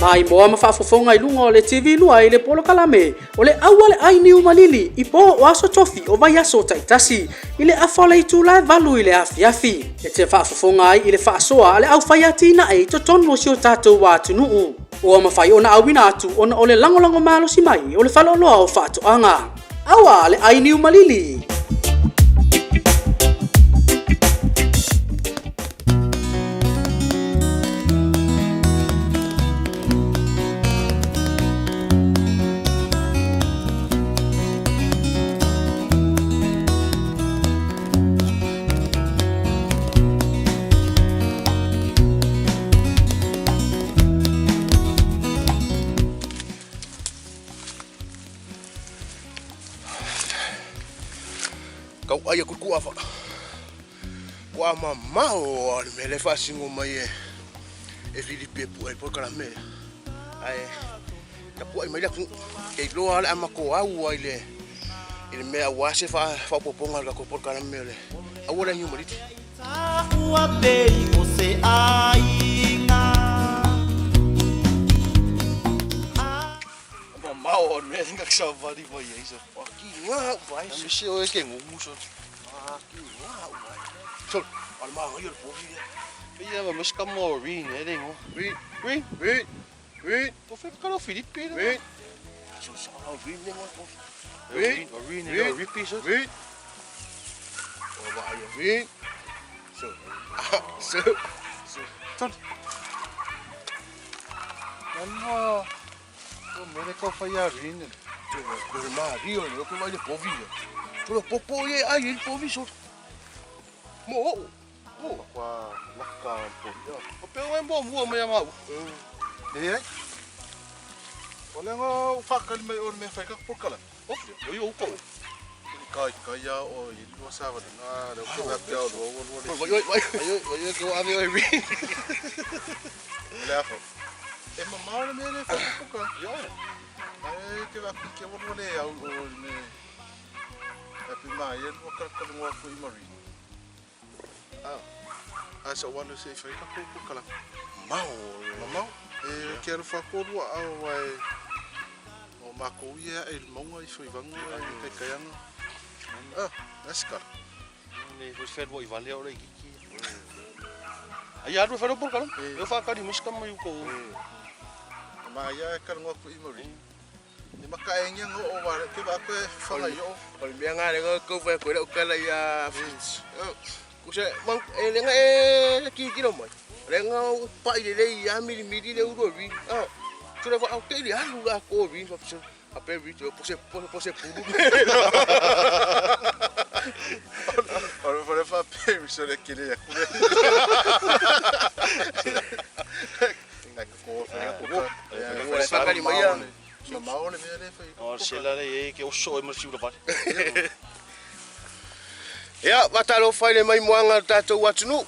Maimoa ma faafofoga i luga o le TV 2 i le polokalame o le Aua le Ai Niu Malili i po o aso tofi o vaiaso taitasi i le afa o le itula e 8 i le afiafi e te faafofoga ai i le faasoa a le aufaiatinae i totonu o si o tatou atunuu. Ua mafai ona auina atu ona o le lagolago malosi mai o le Faleoloa o Faatoaga. Aua le Ai Niu Malili! Kau ai aku ku afa. Kua mamao a le mea le faasino mai e e Filipe pu ai polokalame. Ae tapuai mai le atunuu. Ke iloa le amako au ai le i le mea aua se faaopoopoga o le tatou polokalame o le aua le aniu maliti. Ua pei o se aiga. Mamao a le mea nga savali mai ai sa. Ki ngā vai. Na misi o e ke ngumu so. Ki ngā vai. So, al manga i o le povi. Pei a mas ka mo rin e lengo. Rin, Rin, rin, rin. O fe ka Filipe. Rin. So sa la rin le mo povi. Rin, rin, rin, ripi so. Rin. O vai rin. So. So. So. Tol. Nalua. O mele ka whai a rin. Ko le mari o le ko mai le povi. Ko le popo ye ai le povi so. Mo o. Mo kwa laka povi. O pe o mo mua mai mau. E ai. O le ngā whakali mai o le mea whai ka pokala. O, o i o ko. Kai kai ia o i lua sawa ngā le o ke te au lua lua le. Vai vai vai. Ai ai ko ave o rin. Le afo. E mamao le mea le whai ka pokala. Yo. Ai te wā ke lua le au o le mea. E pi mai e lua karakara ngā fu i mari. Ah. A sa wanu se whai ka pokala. Mau. Mamao. E ke aru whakorua au ai o mākou ia e maunga i whaivangu e kai kaianga. Ah, that's kala. Ne ko fe i vale o le kiki. Ai aru fe por kala. E whakari muska mai ko. Ma ia e kala ngā ku i mari. E maka e ngia ngō o ware, ke wā koe whangai o. O le mea ngā le ko whai koe le ukala ia. Ko se mang e le nga e ki ki no mai. Le nga pa i le ia mili mili le uro ri. Ah. Tu le wa au te le alu la ko ri fa se a pe ri po se po se pulu. O le whare wha pe mi so le kele ia kure. Ai ko whai ko ko. Le whakari mai ia. Mamao le mea le whai. O se la le e ke oso e masi ula vale. Ia, faatalofa i le maimoaga a le tatou atunuu,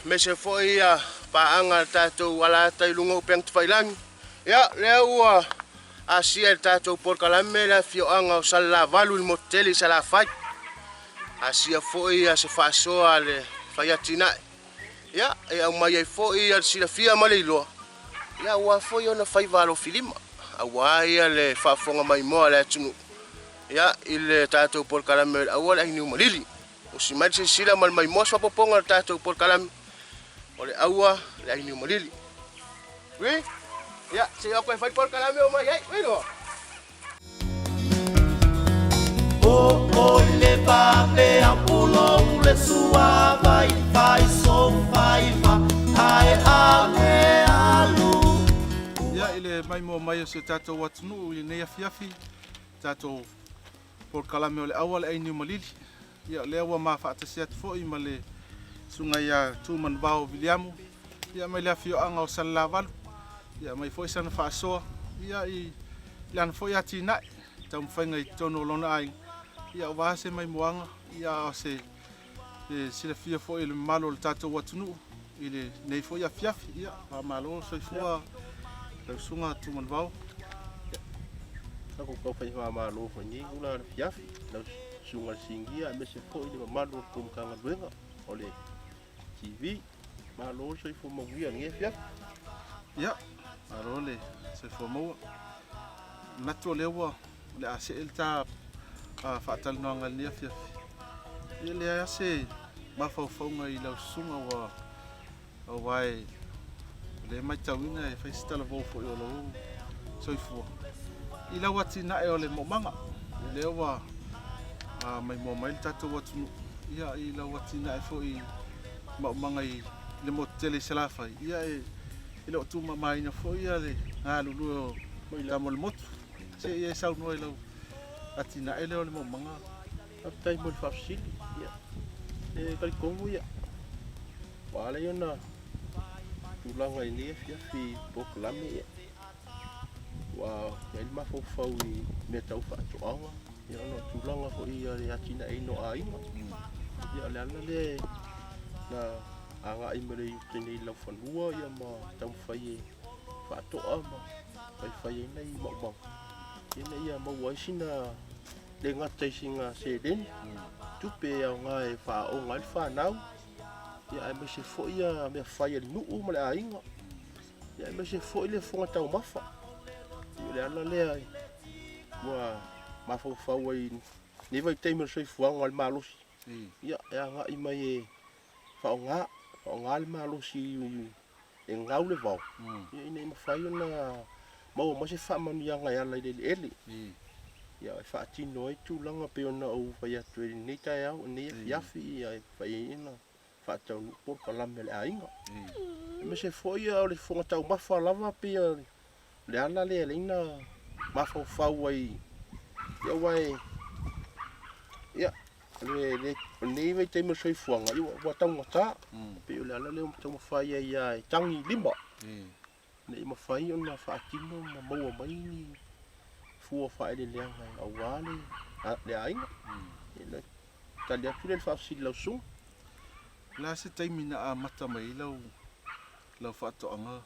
aemaise foi ia paaga a le tatou alaata i luga o upega tafailagi. Ia, lea ua asia i le tatou polokalame le afioaga o Salelavalu i le motu tele i Salafai. Asia foi ia se faasoa a le faiatinae. Ia, e aumai ai foi ia le silafia ma le iloa, ia aua foi ona faiva alofilima, aua ia le faafofoga maimoa a le atunuu. Ia, i le tatou polokalame o le Aua le Ainiu Malili. Usi mai le silasila ma le maimoa faaopoopoga o le tatou polokalame o le Aua le Ainiu Malili. Ui, ia, se i o koe fai polokalame o mai ai, ui loa. O o le vape a pulo le sua vai vai so vai va ae ale alu. Ia i le maimoa mai o si o tatou atunuu i lenei afiafi, tatou polokalame o le Aua le Ainiu Malili. Ia lea ua mafaatasi atu foi ma le susuga ia Tumanuvao Viliamu, ia mai le afioaga o Salelavalu, ia mai foi sana faasoa, ia i lana foi atinae, taumafaiga i totonu o lona aiga, ia aua se maimoaga, ia o se silafia foi i le mamalu o le tatou atunuu i lenei foi afiafi. Ia faamalo soifua lau susuga Tumanuvao. Sa ko kau whai wha malo whai nei ula le fiafi. Lau susuga le singia aemaise foi le mamalu o le tou Matagaluega o le TV. Malo le soifua manuia i lenei afiafi. Ia, Malo le soifua maua. Manatu o lea ua o le a see le ta faatalanoaga i lenei afiafi. Ia e leai lava se mafaufauga i lau susuga ua aua e o lea e matauina e fai se talavou foi o lou soifua i lau atinae o le moomaga. O lea ua maimoa mai le tatou atunuu ia i lau atinae foi i maomaga i le motu tele i Salafai, ia e le o tuumamaina foi le galulue o tama o le motu. Se i e saunoa i lau atinae lea o le moomaga. Faafetai mo le faafesili. Ia, e talitonu ia, ua ala ai ona tulaga i lenei afiafi i polokalame ia, ua i ai le mafaufau i mea tau faatoaga, ia ona o tulaga foi ia le atinaeina o aiga. Ia o le ala lea na agai mai le iute nei i laufanua ia ma taumafai e faatoa ma faifai ai nai maumaga ina ia maua ai sina le gata i sina seleni, tupe e aoga e faaoga ai le fanau, ia aemaise foi ia mea fai a le nuu ma le aiga, ia aemaise foi le fofoga taumafa. Ia o le ala lea ua mafaufau ai i lenei vaitaimi o le soifuaga o le malosi, ia e agai mai e faaaoga, faaaoga le malosi e gau le vao, ia ina ia mafai ona maua mai se faamanuiaga e ala i le eleele. Ia e faatino ai tulaga pei ona ou fai atu i lenei taeao, lenei afiafi, ia e mafai ai ona faataunuu polokalame a le aiga. Aemaise foi o le fofoga taumafa lava pei o le ala lea e ala ai ona mafaufau ai, ia aua e, ia, o lenei vaitaimi o le soifuaga, ia ua taugata. Pei o le ala lea ua taumafai ai lava e tagi i lima, ina ia mafai ona faatino ma maua mai ni fua faaeleeleaga aua le aiga. Ia, tali atu lea i le faafesili i lau susuga. O le a se taimi na amata mai ai lau lau faatoaga?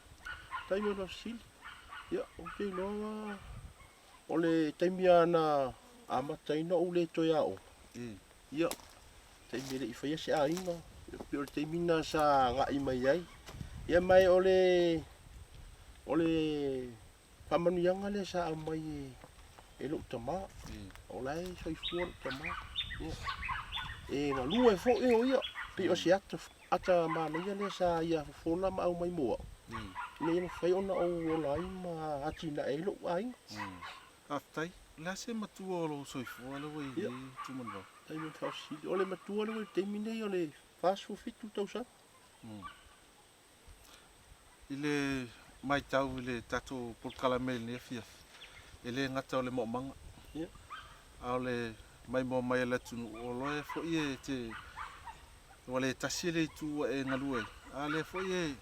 Taimi o le faafesili, ia, ou te iloa o le taimi lava na amata ai ona ou le toe aoga, ia, taimi e le i faia se aiga, pei o le taimi lena sa agai mai ai. Ia ma o le o le faamanuiaga lea sa aumai e lou tama, o la e soifua lou tama, ia, e galue foi o ia, pei o se ata ata manaia lea sa ia fofola ma aumai mo au, ina ia mafai ona ou ola ai ma atinae ai lou aiga. Faafetai. O le a se matua o lou soifua lea ua i ai nei Tumanuvao? Taimi o le faafesili. O le matua lea ua i le taimi nei o le 47 tausaga. I le matau i le tatou polokalame i lenei afiafi, e le gata o le moomaga, a o le maimoa mai a le atunuu, o loa foi e te, ua le tasi le itu ua e galue ai, a o lea foi e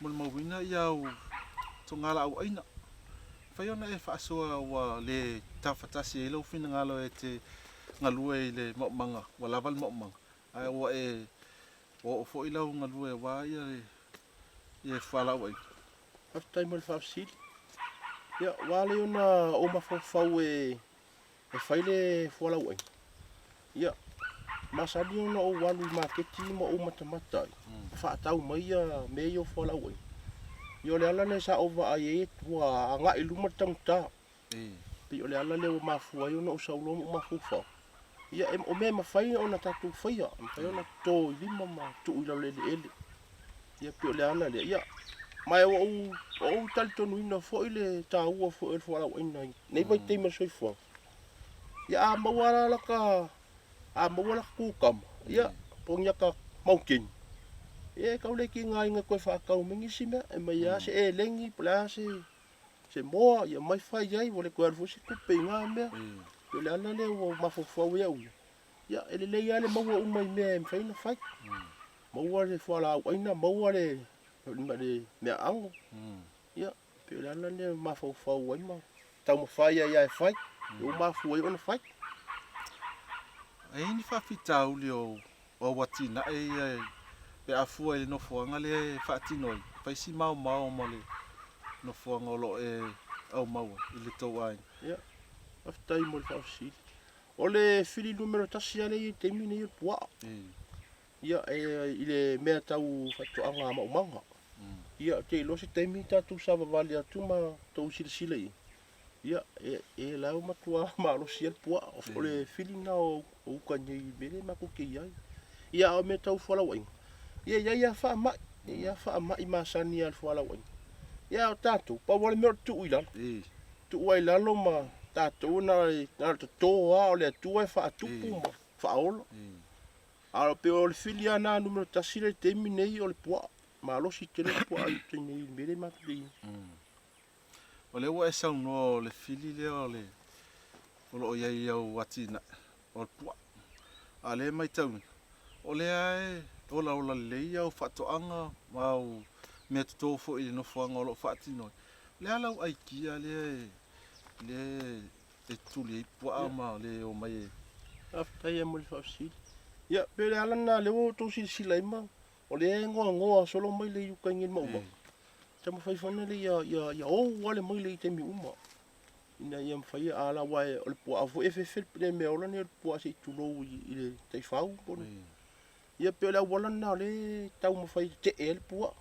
molimauina au togalaau aina. Mafai ona e faasoa ua le tafatasi ai lou finagalo e te galue i le moomaga, ua lava le moomaga, ae ua e Ua oo foi lau galue aua ia fualaau aina. Faafetai mo le faafesili. Ia, ua ala ai ona ou mafaufau e fai le fualaau aina. Ia, masani ona ou alu i maketi ma ou matamata ai, ma faatau mai ia mea ia o fualaau aina. Ia, o le ala lea sa ou vaai ai ua agai i luma le taugata. Pei o le ala lea ua mafua ai ona ou sau loa ma ou mafaufau, ia o mea e mafai ona tatou faia, e mafai ona toto i lima ma tuu i lalo eleele. Ia pei o le ala lea. Ia, ma ua ou, ua ou talitonuina foi le taua foi o le fualaau aina i lenei vaitaimi o le soifuaga. Ia a maua la laka, a maua laka kukama, ia, po o ni ata maukeni, ia e tau le tigaina e toe faatau mai nisi mea, e aumai lava se elegi po o le a se se moa, ia aumai fai ai, ua le toe alu foi se tupe i na mea. O le ala lea ua mafaufau ai au ia, ia e lelei lava le maua uma i mea e mafai ona fai. Maua le fualaau aina, maua le meaaano. Ia, pei o le ala lea e mafaufau ai ma taumafai ai lava e fai, ua mafua ai ona fai. E i ai ni faafitauli o au atinae ia pe a fua i le nofoaga lea e faatino ai, fai si maomao ma le nofoaga o lo o e aumau ai i le tou aiga. Ia, faafetai mo le faafesili. O le fili numera tasi lava lea e i ai i le taimi lenei o le puaa. Ia, i le mea tau faatoaga maumaga. Ia, ou te iloa se taimi tatou savavali atu ma tou silasila i ai, ia, e, e la ua matua malosi ai le puaa. O le fili lena o uka nei i le mea lea matou te i ai. Ia, a o mea tau fualaauaina, ia, e i ai lava faamai, e i ai lava faamai masani a le fualaauaina. Ia, a o tatou, pau lava le mea o le tuu i lalo. Tuu lava i lalo ma tatou na o le toto lava o le Atua e faatupu ma faaola. A pei o le fili lava lena numera tasi lea i le taimi lenei o le puaa. Malosi tele le puaa i le taimi nei i le mea lea matou te i ai. O lea ua e saunoa o le fili lea o le o lo o i ai i au atinae o le puaa. A o lea e matauina, o lea e olaola lelei au faatoaga ma au mea toto foi i le nofoaga o lo o faatino ai. O le a lau aikia lea e lea e tuli ai puaa ma le omai e. Faafetai lava mo le faafesili. Ia, pei o le ala lena lea ua outou silasila ai ma o lea e goagoa solo maile i uka i nei maumaga. Taumafai foi lea ia ou lava le maile i taimi uma ina ia mafai a la aua o le puaa foi e fefe le mea ola nei o le puaa se i tulou i le taifau po o le Ia pei o le auala lena o lea e taumafai e tetee ai le puaa.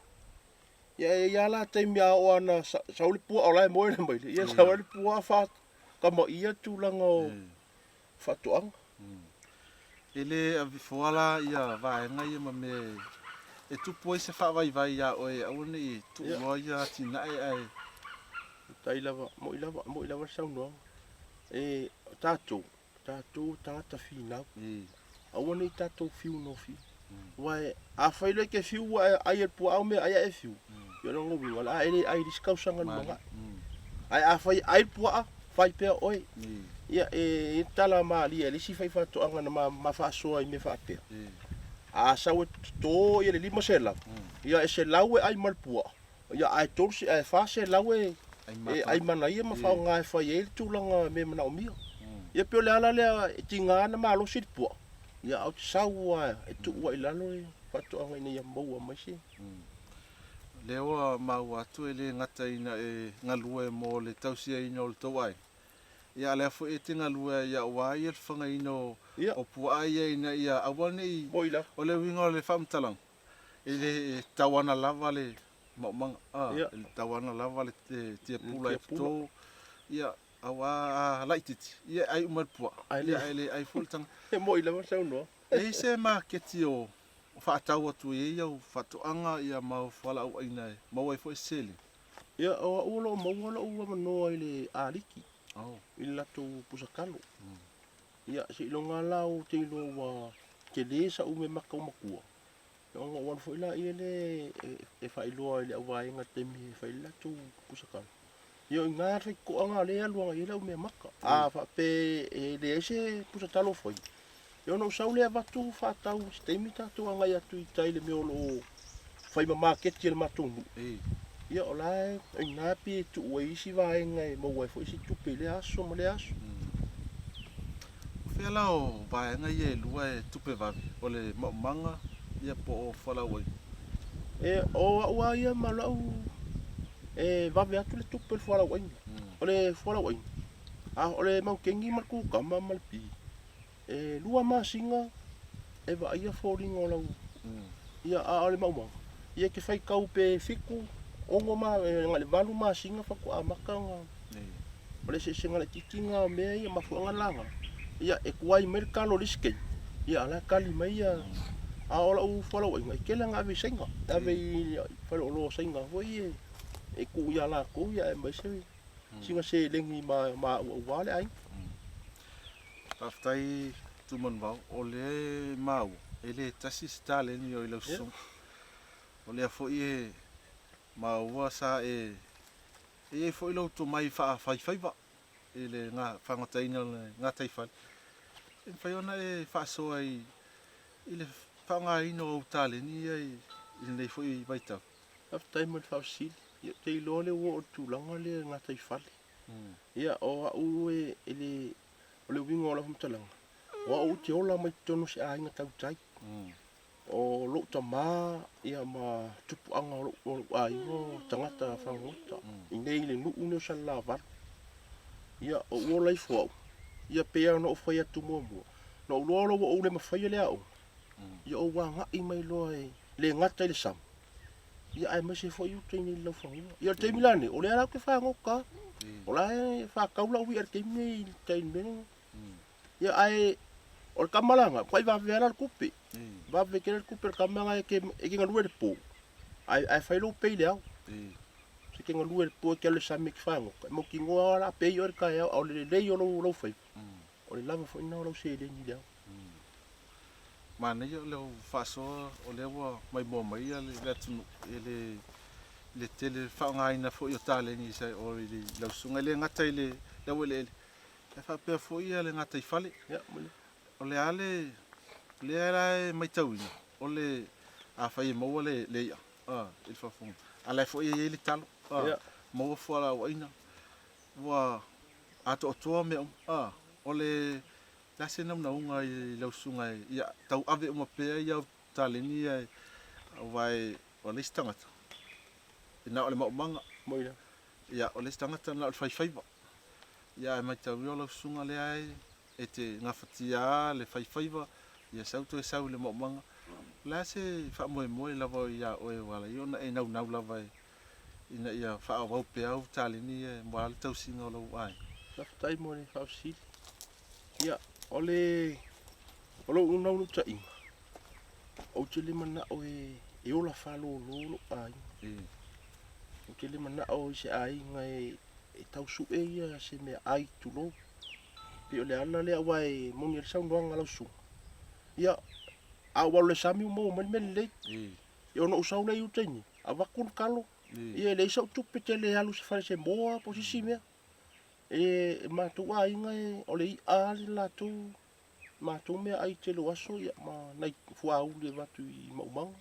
Ia e i ai lava la taimi a oo lava ina sau le puaa o la e moe le maile, ia sau ai le puaa faakamaia le tulaga o faatoaga. E le avefoa la ia vaega ia ma mea e tupu ai se faavaivai ia oe aua ne i tuuloa ia atinae ae. Faafetai lava, moni lava, moni lava le saunoaga. E, o tatou, o tatou o tagata finau. Aua ne i tatou fiu nofie. Aua afai loa e te fiu ua e ai e le puaa au mea ai ae e fiu, ia o lona uiga o le a e le ai i le isi tausaga i le lumanai. Ae afai e ai le puaa, fai pea oe. Ia e i ai le tala malie a le isi faifaatoaga na ma faasoa i mea faapea, a sau e toto le 500, ia e 100 e ai ma le puaa, Ia ae 3 ae 400 e e ai manaia ma faaaoga e fai ai le tulaga mea manaomia. Ia pei o le ala lea e tiga ona malosi le puaa, ia ae ou te sau lava e tuu ai i lalo le faatoaga ina ia maua mai se. O lea ua maua atu e le gata ina e galue mo le tausiaina o le tou aiga, ia a o lea foi e te galue ai aua ia le fagaina o puaa ia ina ia aua ne i. O le uiga o le faamatalaga, E le tauana lava le maumaga, a, e le tauana lava le tiapula e toto, ia, aua a laitiiti, ia e ai uma e le puaa, ia ae le ai foi le tagata. E moni lava le saunoaga. E i ai se maketi o faatau atu i ai au faatoaga ia ma au fualaau aina e maua ai foi se seleni? Ia, o au o lo o maua lou avanoa i le aliki, i le latou pusatalo. Ia, seiloga la ou te iloa ua tele sa'u mea mata matua, ona ou alu foi laia lea e faailoa i le auvaega i le taimi e fai ai le latou pusatalo. Ia o i ina le faitotoaga lea e alu agai ai lau mea mata. A faapea e leai se pusatalo o faia, ia ona ou sau lea avatu faatau i se taimi tatou agai atu i tai i le mea o lo o fai ma maketi a le matou nuu. Ia o la e o i ina pei e tuu ai isi vaega e maua ai foi se tupe i lea aso ma lea aso. O fea la o vaega ia e lua e tupe vave, o le maumaga ia po o fualaauaina? E, o au lava ia ma lau e vave atu le tupe o le fualaauaina. O le fualaauaina, a o le maukeni ma le kukama ma le pi, E lua masina e vaaia foliga o lau ia a o le maumaga ia e te faitau pe fitu ono ma agai le valu masina faatoa amata ona o le eseesega laitiiti lena o mea ia mafuaaga laga ia e tuai mai le talo i le isi taimi ia a o la e tali mai ia a o lau fualauaiga e tele ona ave i Saina e ave i faleoloa o Saina foi ia e tuu ia latou ia ae aumai se sina seleni ma au aua le aiga. Faafetai Tumanuvao, o lea e maua e le tasi se taleni o i lau susuga. O lea foi e maua sa e e i ai foi lou tomai faafaifaiva i le faagataina o le gataifale. E mafai ona e faasoa i le faaaogaina o ou taleni ia i lenei foi vaitau. Faafetai mo le faafesili. Ia ou te iloa lea ua oo i le tulaga lea i le gataifale. Ia, o au e le, o le uiga o lau faamatalaga, o au ou te ola mai totonu o se aiga tautai. O lou tama ia ma tupuaga o lou aiga o tagata fagota i inei i le nuu lenei o Salelavalu. Ia, ou ola ifo au, ia pei lava ona ou fai atu muamua, na ou iloa loa ua ou le mafaia le aoga, ia ou agai mai loa e le gata i le sami. Ia aemaise foi uta i nei laufanua. Ia o le taimi la lenei, o lea la ou te fagota lava. O la e faatau lau i'a i le taimi lenei i le tai i le mea lena. Ia ae o le tama la lena, matua vave lava la le tupe. Vave tele le tupe a le tama lena e te e te galue i le po, ae ae fai lou pay i le ao. Se te galue i le po e te alu i le sami e te fagota, e mautinoa lava o le a pay oe i le taeao, a o le lelei o lou lou faiva, o le lava foi lena o lau seleni i le ao. Manaia o lau faasoa o lea ua maimoa mai le atunuu i le le tele faaaogaina foi o taleni sa o i lau susuga e le gata i le laueleele ae faapea foi le gataifale. O le a le lea la e matauina o le afai e maua le le i'a i le faafofoga a la e foi e i ai le talo maua fualaauaina ua atoatoa mea uma o le Le a se naunauga i lau susuga e ia tauave uma pea i au taleni ia aua o le isi tagata e na o le maumaga, ia o le isi tagata na o le faifaiva. Ia ae mataulia o lau susuga lea e te gafatia lava le faifaiva, ia sau toe sau i le maumaga. O le a se faamoemoe lava ia oe ua ala ai ona e naunau lava ina ia faaauau pea au taleni ia aua le tausiga o lou aiga? Faafetai mo le faafesili. Ia, o le o lou naunautaiga, ou te le manao e ola faalolo lou aiga. Ou te le manao i se aiga e tau sue ia se meaai tulou. Pei o le ala lea aua e moni ai le saunoaga a lau susuga. Ia, a ou alu i le sami ua maua mai le mea lelei. Ia ona ou sau lea i uta i nei, avatu le talo, ia e leai sau tupe tele e alu i se fale se moa po o se isi mea. E matou aiga o le i'a lava le latou matou meaai tele o aso ia ma nai fuauli e avatu i maumaga.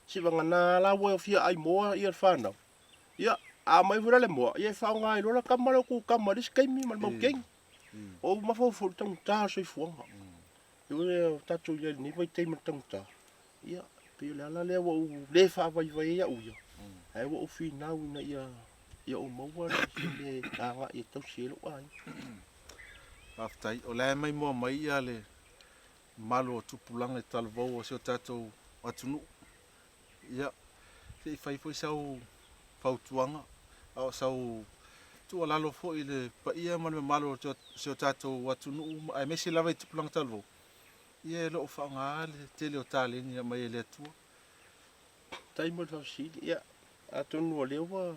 Seiavagana la ua fia ai moa ia le fanau, ia a aumai foi la le moa, ia e faaaoga ai loa la tama lea o kukama i le isi taimi ma le maukeni. Ua ou mafaufau i le taugata o le soifuaga. E ui o tatou i ai i lenei vaitaimi o le taugata, ia pei o le ala lea ua ou le faavaivai ai au ia, ae ua ou finau ina ia ia ou maua se mea e agai e tausi ai lou aiga. Faafetai. O la e maimoa mai ia le mamalu o tupulaga i talavou o si o tatou atunuu. Ia, se i fai foi sau fautuaga a o sau tuualalo foi i le paia ma le mamalu o si o tatou atunuu aemaise lava i tupulaga talavou, ia e lo o faaaoga le tele o taleni e aumai e le Atua. Faafetai mo le faafesili. Ia, atonu o lea ua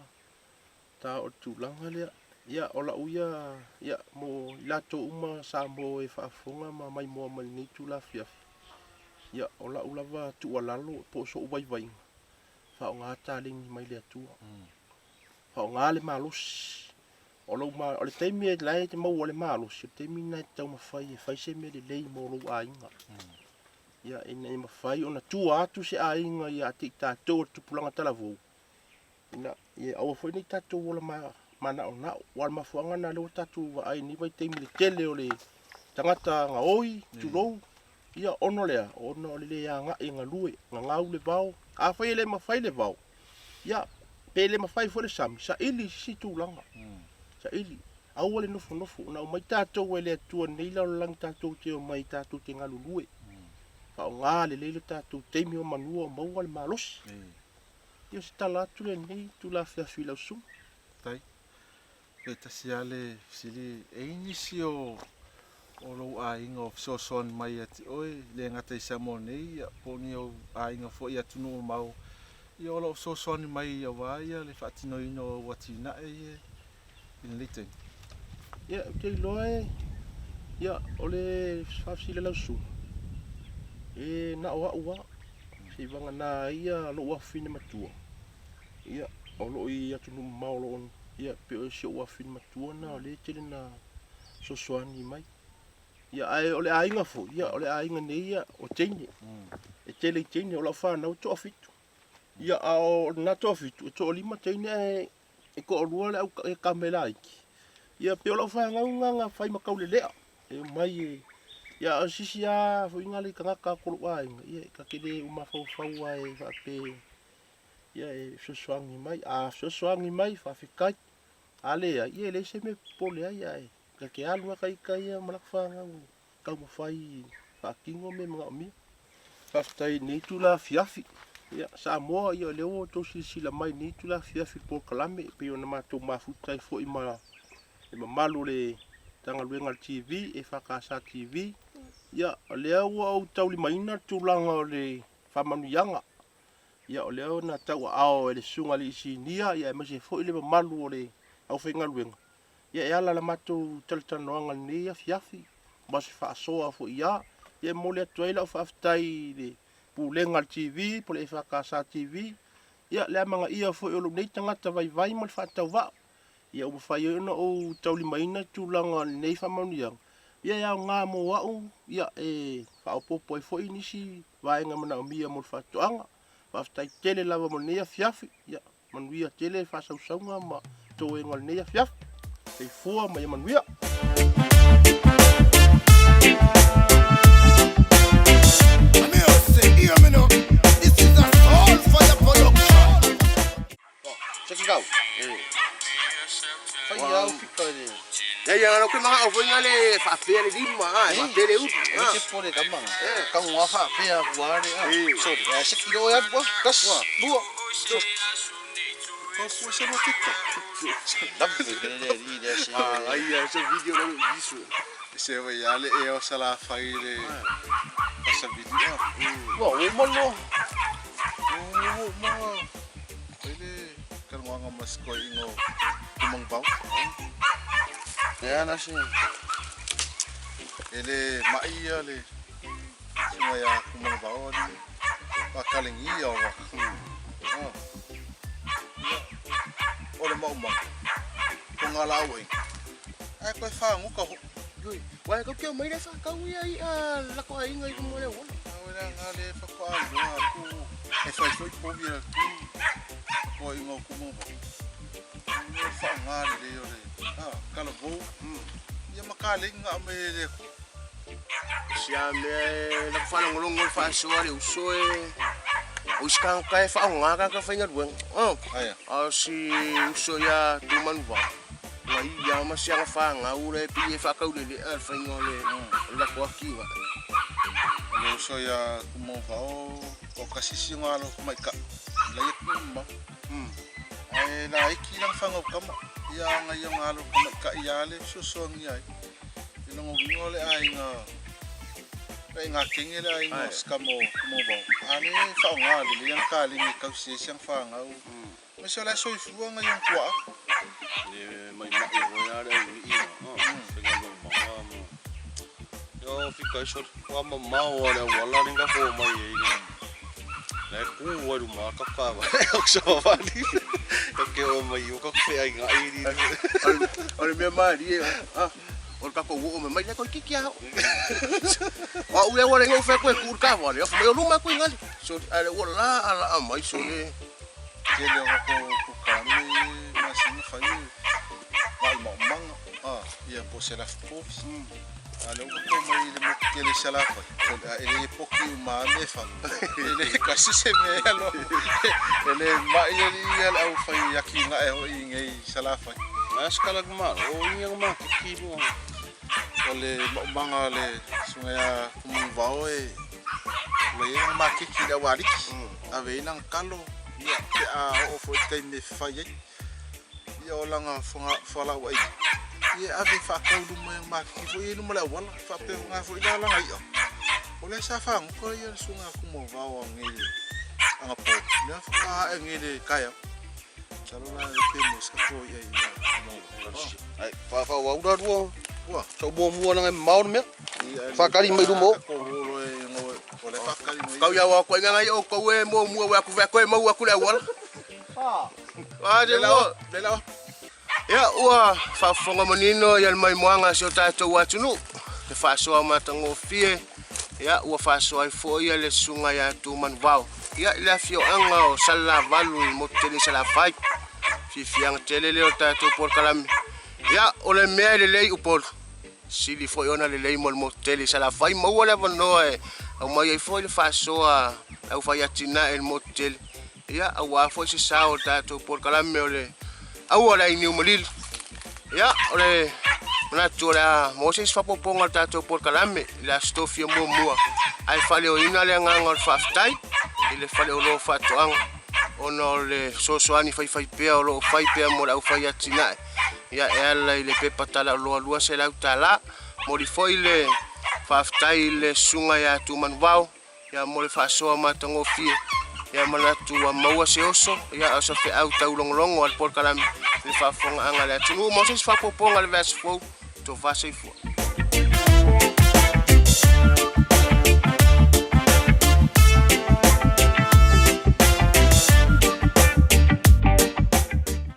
ta o le tulaga lea. Ia, o lau ia, ia, mo i latou uma Samoa e faafofoga ma maimoa mai lenei itula afiafi, ia, o lau lava tuualalo po o sou vaivaiga, faaaoga taleni mai le Atua. Faaaoga le malosi. O lou ma, o le taimi e la e te maua le malosi, o le taimi lena e te taumafai e fai se mea lelei mo lou aiga. Ia, ina ia mafai ona tua atu se aiga ia te i tatou o le tupulaga talavou, Ina ia aua foi ne i tatou ola manaonao. Aua o le mafuaaga lena o lea ua tatou vaai i lenei vaitaimi i le tele o le tagata gaoi, tulou, ia ona o le a? Ona o le le agai e galue, gagau le vao. Afai e le mafai le vao, ia pe le mafai foi le sami, saili i se isi tulaga. Saili. Aua le nofonofo. Na aumai tatou e le Atua i lenei lalolagi tatou te omai tatou te galulue. Faaaoga lelei lo tatou taimi o manua o maua le malosi. Ia o se tala atu lea i lenei itula afiafi i lau susuga. Faafetai. Pe tasi lava le fesili, e i ai nisi o o lou aiga o fesoasoani mai ia te oe, e le gata i Samoa nei, ia po o ni ou aiga foi i atunuu mamao, ia o lo o fesoasoani mai aua ia le faatinoina o au atinae ia i lenei taimi? Ia, ou te iloa e, ia, o le faafesili a lau susuga, e na o au lava. Seivagana ai ia lou afafine matua, ia, o lo o i atunuu mamao o lo o, ia, pei o si ou afafine matua lena o lea e tele ina fesoasoani mai. Ia, ae o le aiga foi, ia, o le aiga nei ia, o teine. E tele i teine, o lau fanau e toafitu. Ia, a o lena toafitu, e toalima teine ae e toalua le au tama e laiti. Ia pei o lau fanau lena na fai ma taulelea e omai e ia a o se isi lava foi na le tagata atu o lou aiga ia ta te le mafaufau lava e faapea ia e fesoasoani mai. A fesoasoani mai faafetai, a leai ia e leai se mea e popole ai ae ta te alu lava ita ia ma laka fanau e taumafai e faatino mea e manaomia. Faafetai i lenei itula afiafi. Ia, Samoa, ia o lea ua outou silasila mai i lenei itula afiafi i le polokalame e pei ona matou mafuta ai foi ma le mamalu o le Matagaluega a le TV, EFKS TV. Ia, o lea ua ou taulimaina le tulaga o le faamanuiaga. Ia, o lea na tauaao e le Susuga i le Alii Sinia, ia aemaise foi le mamalu o le aufaigaluega. Ia, e ala i la matou talatalanoaga i lenei afiafi, ma se faasoa foi ia. Ia, e momoli atu ai lau faafetai i le Pulega a le TV po o le EFKS TV, ia, le amanaia foi o lou nei tagata vaivai ma le faatauvaa. Ia, ua mafai ai ona ou taulimaina tulaga o lenei faamanuiaga, ia e aoga mo au, ia, e faaopoopo ai foi nisi vaega manaomia mo le faatoaga. Faafetai tele lava mo lenei afiafi, ia, manuia tele faasausauga ma toega o lenei afiafi. Soifua ma ia manuia. Ia ia ke mga o foi le faafea le lima a faafea le ulu. E te pole tama. Kau ngā faafea kua ale. Sorry. E se kilo e alu tas lua. Kau pua se lua tita. Love le le le le se. Ah ai se video le visu. Se wa ia le e o sala fai le sa video. Ua o malo. O ma ai le kalunga mas ko ingo kumang bau. Ia na se. E le mai ia le sunga ia kumang bau ni wa kalengi ia wa. Oh. O le mau mau. Ko ngā lau ai. Ai koe whanguka ho. Yoi. Wa ko ke mai le fa kau ia i a la ko ai ngai mo le wona. Au ina ngā le whakoa loa ku e whai foi povi a ku ko i ngā kumang bau. Le wha ngā le le o le kala vou. Ia makalengi ngā me le ku. Sia me la fa ngolongo le fa soa le uso e. O iskang ka e fa ngā ka ka fainga dueng. Oh. Aia. A si uso ia tu manuva. Ngai ia ma sianga fa ngā ure pi e fa kau le le a fainga le la ko aki nga. Le uso ia kumang vao o kasisi ngā alo kumai ka. La ia kuma. Ai la iki lang whangau kama. Ia nga ia ngā alo kumai ka ia le susoangi ai. I longo wingo le ai ngā le ngā kenge le ai ngā skamo kumang vao. A le whao ngā le le yang ka le ngi kau se siang wha ngau. Me se la soifua nga yang kua. Le mai mai ho ya le ni i. Se ga mo ma mo. Yo fika iso wa ma ma wa le wala ni ga fo mai e ni. Le ku wa ru ma ka ka wa. O sa wa ni. O ke o mai o ka fe ai nga i ni. O le mea malie a o le kako ua o me mai le koe kiki au. O au le wale ngau whea koe kūr ka wale, o mai o luma koe ngali. So, ale ua la ala a mai so le. Tele o ko ko kame ma singa fai ma ma manga. Ah, ia po se la povi. A le ko mai le mo ke le sala fa. So a ele poki u ma me fa. Ele kasi se me alo. Ele ma ia ia au fai aki nga e ho i ngai sala fa. Na skala ma o inga ma ki ki mo. O le manga le sunga ya kumang vao e le ia ma kiki le waliki. A ve nang kalo ia pe a o fo te me fai ai. Ia o langa fonga fala wai. Ia ave fa kau luma yang ma kiki fo ia luma le wala fa pe nga fo ila langa ia. O le sa fa ngo ia sunga kumang vao ngi anga po. Ne fa ka ngi le kaya. Salo la pe mo sa ko ia ia kumang vao. Ai fa fa wa ura rua. Ua. So mo mua ngai mau me. Whakari mai rumo. Ko holo e ngo o le whakari mai. Kau ia wa koe ngai o kau e mo mua wa ku koe mau aku le wala. Ah, de Le ua. le lao. Ia ua faafofoga manino ia le maimoaga si o tatou atunuu le faasoa matagofie ia ua faasoa ai foʻi ia le susuga iā Tumanuvao ia i le afioaga o Salelavalu i motu tele i Salafai fiafiaga tele lea o le tatou polokalame ia o le mea e lelei Upolu sili foʻi ona lelei mo le motu tele i Salafai maua le avanoa e aumai ai foʻi le faasoa le aufai atinae i le motu tele ia auā foʻi se sao o le tatou polokalame o le aua le ainiu malili ia o le manatu o le a maua se isi faaopoopoga o le tatou polokalame i le aso tofia muamua ae faaleoina le agaga o le faafetai i le Faleoloa o Faatoaga ona o le fesoasoani faifaipea o lo o fai pea mo le aufaiatinae ia e ala i le pepa talaoloa $200. Momoli foi le faafetai i le Susuga ia Tumanuvao ia mo le faasoa matagofie ia manatu ua maua se oso ia a o se feau taulogologo a le polokalame i le faafofogaaga a le atunuu. Mo se isi faaopoopoga i le vaiaso fou, tofa soifua.